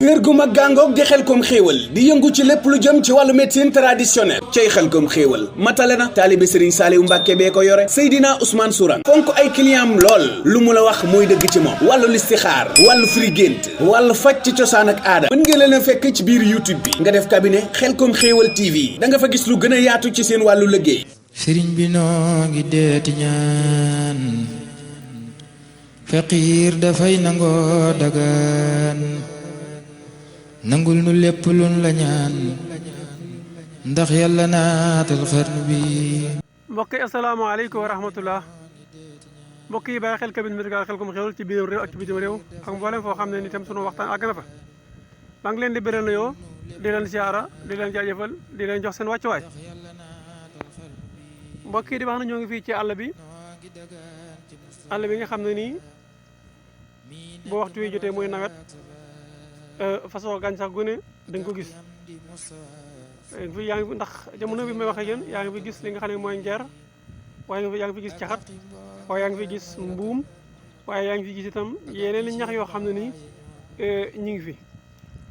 wér gu mag gàngoog di Xelcom xéewal di yëngu ci lépp lu jëm ci wàllu médecine traditionnelle cay Xelcom xéewal matale na taalibe Serigne Saliou Mbàkke bee ko yore Seydina Ousmane Sourang fonk ay client am lool lu mu la wax mooy dëgg ci moom wàllu listixaar wàllu firi gént wàllu faj ci cosaan ak aada mën nga leen a fekk ci biir YouTube bi nga def cabinet Xelcom xéewal TV da nga fa gis lu gën a yaatu ci seen wàllu liggéey. Sëriñ bi noo ngi deeti ñaan faqiir dafay nangoo dagaan nangul nu lépp luñ la ñaan ndax yàlla naatal xarnu bi. mbokk yi asalaamaaleykum wa rahmatullah mbokk yi bàyyi xel cabinet médical Xelcom xéewal ci biir réew ak ci bitim réew ak mboolem foo xam ne ni tam sunu waxtaan àgg na fa maa ngi leen di bëral nuyoo di leen siyaara di leen jaajëfal di leen jox seen wàccuwaay mbokk yi di wax na ñoo ngi fii ci àll bi nga xam ne nii boo waxtu wi jotee muy nawet façon gàncax gu ne dañ ko gis fi yaa ngi ndax jamono bi may wax ak yéen yaa ngi fi gis li nga xam ne mooy ngeer waaye yaa ngi fi gis caxat waaye yaa ngi fi gis mbuum waaye yaa ngi fi gis itam yeneen i ñax yoo xam ne nii ñu ngi fi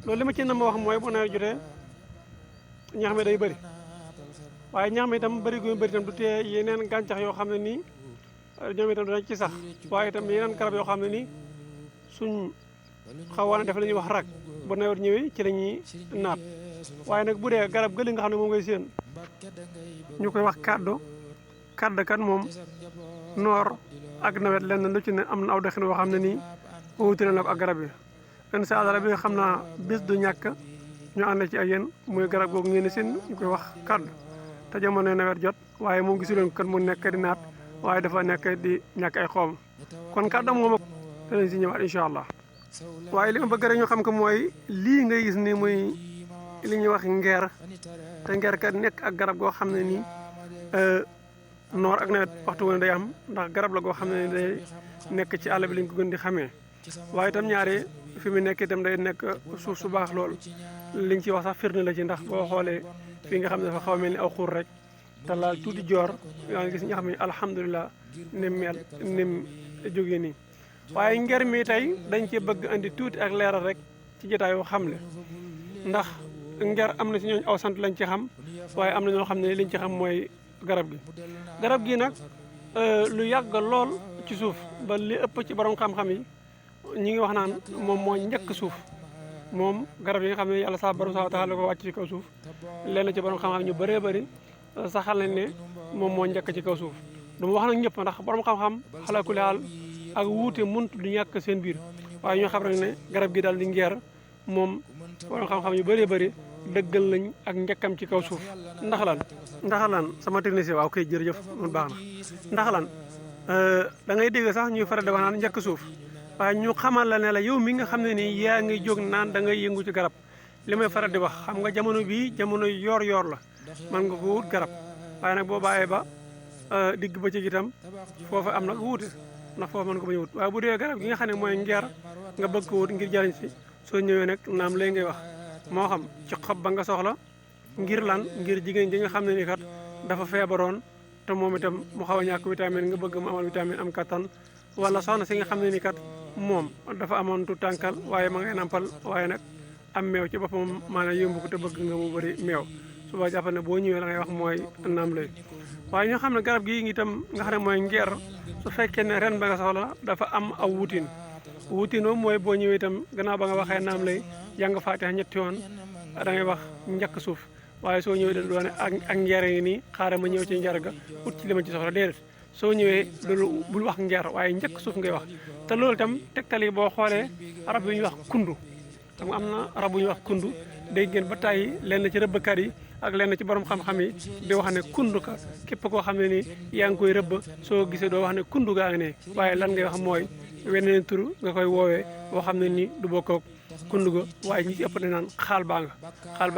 loolu li ma ci na ma wax mooy bu nawet jotee ñax mi day bëri waaye ñax mi itam bëri gu bëri itam du tee yeneen gàncax yoo xam ne nii ñoom itam danañ ci sax waaye itam yeneen garab yoo xam ne nii suñ xawoon a def la ñuy wax rak bu nawet ñëwee ci la ñuy naat waaye nag bu dee garab gëli nga xam ne moom ngay séen ñu koy wax kaddu kat moom noor ak nawet lenn lu ci ne am na aw doxin boo xam ne nii wutale na ko ak garab yi incha allah bi xam naa bés du ñàkk ñu ànd ci ak yéen muy garab googu ngeen seen ñu koy wax kaddu te jamono nawet jot waaye moom gisuleen kan mu nekk di naat waaye dafa nekk di ñàkk ay xoom kon kaddu moom danañ si ñëwaat incha allah waaye li ma bëgg rek ñu xam ko mooy lii ngay gis ni muy li ñuy wax ngeer te ngeer kat nekk ak garab goo xam ne nii noor ak nawet waxtu woon day am ndax garab la goo xam ne day nekk ci àll bi lañ ko gën di xamee waaye itam ñaare fi mu nekk itam day nekk suuf su baax lool liñ ci wax sax firnde la ci ndax boo xoolee fii nga xam ne dafa xaw a mel ni aw xuur rek te laal tuuti joor yaa ngi gis ñax mi alhamdulilah nim mel nim jógee nii waaye nger mi tey dañ ci bëgg andi tuuti ak leeral rek ci jotaayu xamle ndax nger am na si ñooñ aw sant lañ ci xam waaye am na ñoo xam ne liñ ci xam mooy garab gi nag lu yàgg lool ci suuf ba li ëpp ci borom xam-xam yi ñi ngi wax naan moom moo njëkk suuf moom garab yi nga xam ne yàlla sa borom subhaanahu wa taala ko wàcc ci kaw suuf lenn ci borom xam-xam ñu bëree bëri saxal nañ ne moom moo njëkk ci kaw suuf du ma wax nag ñëpp ndax borom xam-xam xalaa kulli haal ak wuute muntu du ñàkk seen biir waaye ñoo xam rek ne garab gi daal di ngeer moom borom xam-xam yu bëree bëri dëggal nañ ak njëkkam ci kaw suuf ndax lan sama technicien waaw kay jërëjëf man baax na ndax lan da ngay dégg sax ñuy faral di wax naan njëkk suuf waaye ñu xamal la ne la yow mi nga xam ne nii yaa ngi jóg naan da ngay yëngu ci garab li may faral di wax xam nga jamono bii jamono yor la man nga ko wut garab waaye nag boo bàyyee ba digg ba ci itam foofu am nag wuute ndax foofu mën nga ko bañ a wut waaye bu dee garab gi nga xam ne mooy ngeer nga bëgg ko wut ngir jariñ si soo ñëwee nag naam lay ngay wax moo xam ci xob ba nga soxla ngir lan ngir jigéen ji nga xam ne ni kat dafa feebaroon te moom itam mu xaw a ñàkk vitamine nga bëgg mu amal vitamine am kattan wala soxna si nga xam ne ni kat moom dafa amoon tu tànkal waaye ma ngay nampal waaye nag am meew ci boppam maanaam yëmbu ko te bëgg nga mu bëri meew suba jàppal ne boo ñëwee la ngay wax mooy naam lay waaye ñoo xam ne garab gi itam nga xam ne mooy ngeer su fekkee ne ren ba nga soxla dafa am aw wutin moom mooy boo ñëwee itam gannaaw ba nga waxee naam lay jàng faatiha ñetti yoon da ngay wax njëkk suuf waaye soo ñëwee da doone ak ngeer ngi nii xaaral ma ñëw ci ngeer ga ut ci li ma ci soxla déedéet soo ñëwee loolu bul wax ngeer waaye njëkk suuf ngay wax te loolu itam tegtal yi boo xoolee rab yu ñuy wax kundu xam nga am na rab bu ñuy wax kundu dégg ngeen ba tàyyi lenn ci rëbbkat yi ak lenn ci borom xam-xam yi di wax ne kundu ka képp koo xam ne ni yaa ngi koy rëbb soo gisee doo wax ne kundu gaa ngi ne waaye lan ngay wax mooy weneen tur nga koy woowee boo xam ne nii du bokkoog kundu ga waaye ñi ci ëpp dañ naan xaal baa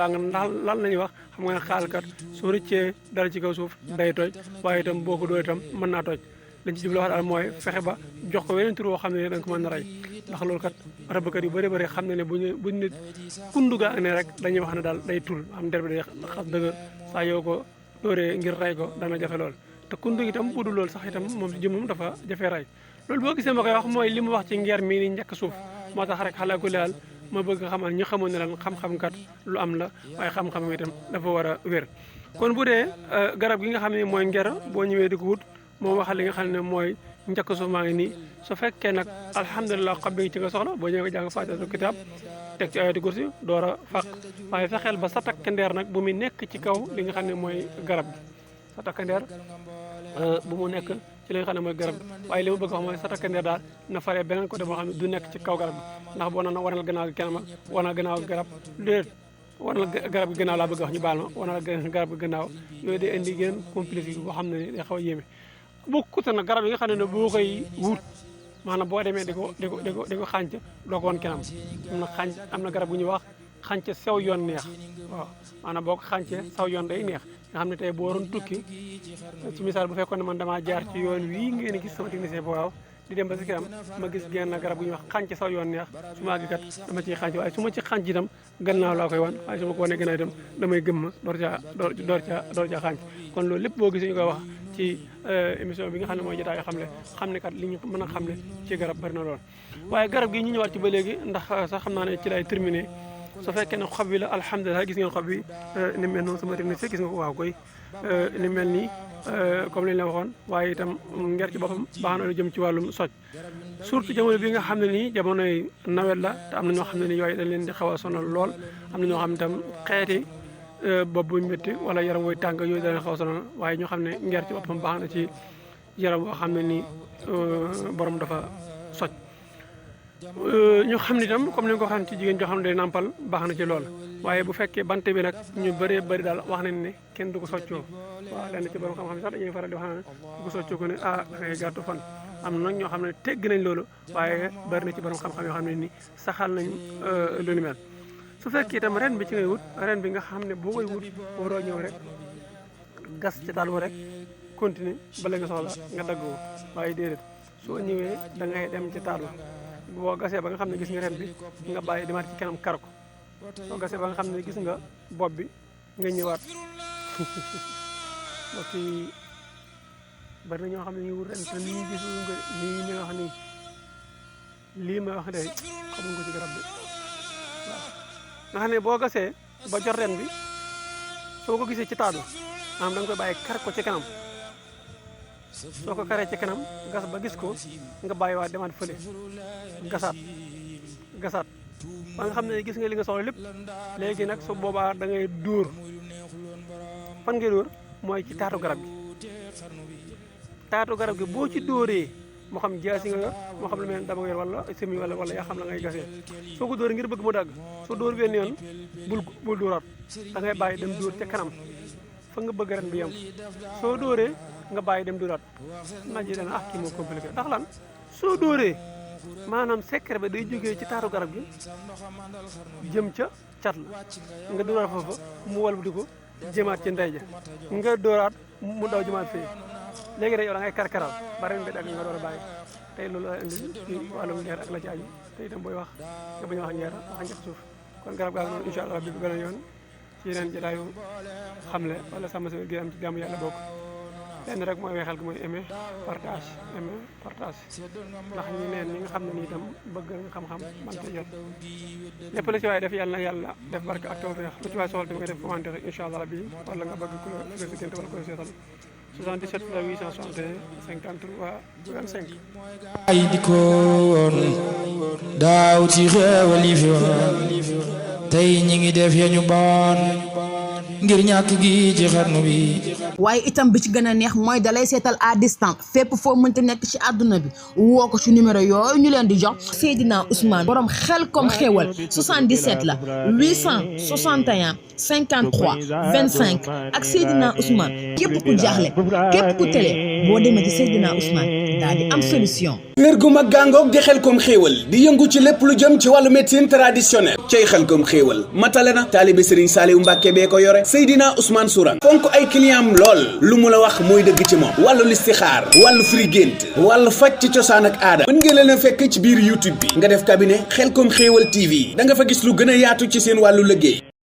nga ndax lan la ñuy wax xam nga ne xaal kat soo rëccee dara ci kaw suuf day toj waaye itam boo ko doo itam mën naa toj lañ ci jublu wax daal mooy fexe ba jox ko weneen tur boo xam ne da nga ko mën na rey ndax loolu kat rëbbkat yu bëri xam ne ne buñ nit kundu gaa ne rek dañuy wax ne daal day tul am der bi day xas dëgër saa yoo ko dóoree ngir rey ko dana jafe lool te kundu itam bu dul loolu sax itam moom si jëmmam dafa jafe rey loolu boo gisee ma koy wax mooy li mu wax ci ngeer mii ni njëkk suuf moo tax rek xalaa ku laal ma bëgg xamal ñu xamoon ne lan xam-xam kat lu am la waaye xam-xam itam dafa war a wér kon bu dee garab gi nga xam ne mooy nger boo ñëwee di ko wut moo waxal li nga xam ne mooy njëkk suuf maa ngi nii su fekkee nag alhamdulilah xam bi ci nga soxla boo ñëwee jàng faatihatul kitaab teg ci ayati kursi door a faq waaye fexeel ba sa takkandeer nag bu mu nekk ci kaw li nga xam ne mooy garab gi sa takkandeer bu mu nekk ci li nga xam ne mooy garab gi waaye li ma bëgg wax mooy sa takkandeer daal na faree beneen côté boo xam ne du nekk ci kaw garab gi ndax boo na wanal gannaaw gi kenn ma wanal gannaaw garab déet wanal garab gi gannaaw laa bëgg wax ñu baal ma wanal garab gi gannaaw yooyu day indi gën complicité boo xam ne day xaw a yéeme bokkut nag garab yi nga xam ne boo koy wut maanaam boo demee di ko xànc doo ko woon kenam am na garab gu ñuy wax xànc sew yoon neex waaw maanaam boo ko xàncee saw yoon day neex nga xam ne tey boo waroon tukki ci misaal bu fekkoon ne man damaa jaar ci yoon wii ngeen gis sama technicien bu waaw di dem ba si kanam ma gis genn garab gu ñuy wax xànc saw yoon neex su ma àgg kat dama ciy xànc waaye su ma ci xànc itam gannaaw laa koy wan waaye su ma ko wanee gannaaw itam damay gëm ma door caa xànc kon loolu lépp boo gisee ñu koy wax ci émission bi nga xam ne mooy jotaay xam ne kat li ñu mën a xamle ci garab bari na lool waaye garab gi ñu ñëwaat ci ba léegi ndax sax xam naa ne ci lay terminé su fekkee ne xob bi la alhamdulilah gis ngeen xob bi ni mel noonu sama technicien gis nga ko waaw koy ni mel nii comme li ñu la waxoon waaye itam nger ci boppam baax na lu jëm ci wàllum soj surtout jamono bi nga xam ne nii jamonoy nawet la te am na ñoo xam ne ni yooyu dañ leen di xaw a sonal lool am na ñoo xam ne itam xeeti bopp bu métti wala yaram woy tàng yooyu dañ leen xaw a sonal waaye ñoo xam ne nger ci boppam baax na ci yaram boo xam ne nii borom dafa soj ñu xam ne itam comme ni nga ko xam ci jigéen joo xam ne day nàmpal baax na ci lool waaye bu fekkee bant bi nag ñu bëree bëri daal wax nañ ne kenn du ko soccoo waaw lenn ci borom xam-xam sax dañuy faral di wax ne du ko soccoo ko ne da ngay gàttu fan am na nag ñoo xam ne tegg nañ loolu waaye bëri na ci borom xam-xam yoo xam ne ni saxal nañ lu ni mel su fekkee itam ren bi ci ngay wut ren bi nga xam ne boo koy wut waroo ñëw rek gas ci taal rek continuer bala nga soxla nga dagg ko waaye déedéet soo ñëwee da ngay dem ci taal boo gasee ba nga xam ne gis nga ren bi nga bàyyi demaat ci kanam kar ko soo gasee ba nga xam ne gis nga bopp bi nga ñëwaat mbokk yi bari na ñoo xam ne ñu wut ren te lii gis nga nii may wax nii lii may wax de xamuñ ko ci garab bi waaw nga xam ne boo gasee ba jot ren bi soo ko gisee ci taal maanaam da nga koy bàyyi kar ko ci kanam soo ko karee ci kanam gas ba gis ko nga bàyyi waat demaat fële gasaat ba nga xam ne gis nga li nga soxla lépp léegi nag su boobaa da ngay dóor fan ngay dóor mooy ci taatu garab gi boo ci dóoree moo xam jaasi nga yor moo xam lu mel ne dama yor wala semi wala yaa xam la ngay gasee soo ko dóoree ngir bëgg mu dagg soo dóor benn yoon bul dóoraat da ngay bàyyi dem dóor ca kanam fa nga bëgg ren bi yem soo dóoree nga bàyyi dem dóoraat naaj yi dana kii moo compliqué ndax lan soo dóoree maanaam secret ba day jógee ci taatu garab gi jëm ca cat la nga dóoraat foofu mu walbati ko jëmaat ci ndey ja nga dóoraat mu daw jëmaat fii léegi rek yow da ngay karkaral ba ren bi dagg nga door a bàyyi tey loolu la indi ci wàllum ngeer ak la ci aju te itam booy wax nga bañ a wax ngeer wax njëkk suuf kon garab gaa noonu incha allah bi bu gën a yoon ci yeneen jotaayu xamle wala sàmm si gi am ci jàmm yàlla bokk lenn rek mooy weexal gi mooy aimer partage ndax ñi neen ñi nga xam ne nii itam bëgg nga xam-xam man cee jot lépp la ci waaye def yàlla na yàlla def barke ak tawfeex lu ci waaye soxla tamit nga def commentaire incha allah bi wala nga bëgg ku la gëstu wala koy seetal 77 861 53 25 ay dikkoon daaw ci xeewal yi fi woon tey ñi ngi def ya ñu bon ngir ñàkk gi ci xarnu bi waaye itam bi ci gën a neex mooy dalay seetal à distance fépp foo mënti nekk ci àdduna bi woo ko ci numéro yooyu ñu leen di jox Seydina Ousmane borom Xelcom xéewal 77 la 861 53 25 ak Seydina Ousmane képp ku jaaxle képp ku télé boo demee ci Seydina Ousmane daal di am solution. kër gu mag gàngoog di Xelcom xéewal di yëngu ci lépp lu jëm ci wàllu médecine traditionnelle cay Xelcom xéewal matale na taalibe Serigne Saliou Mbacke bee ko yore Seydina Ousmane Sourang fonk ay client am lool lu mu la wax mooy dëgg ci moom wàllu listixaar wàllu firi gént wàllu faj ci cosaan ak aada mën ngeen leen a fekk ci biir YouTube bi nga def cabinet Xelcom xéewal TV da nga fa gis lu gën a yaatu ci seen wàllu liggéey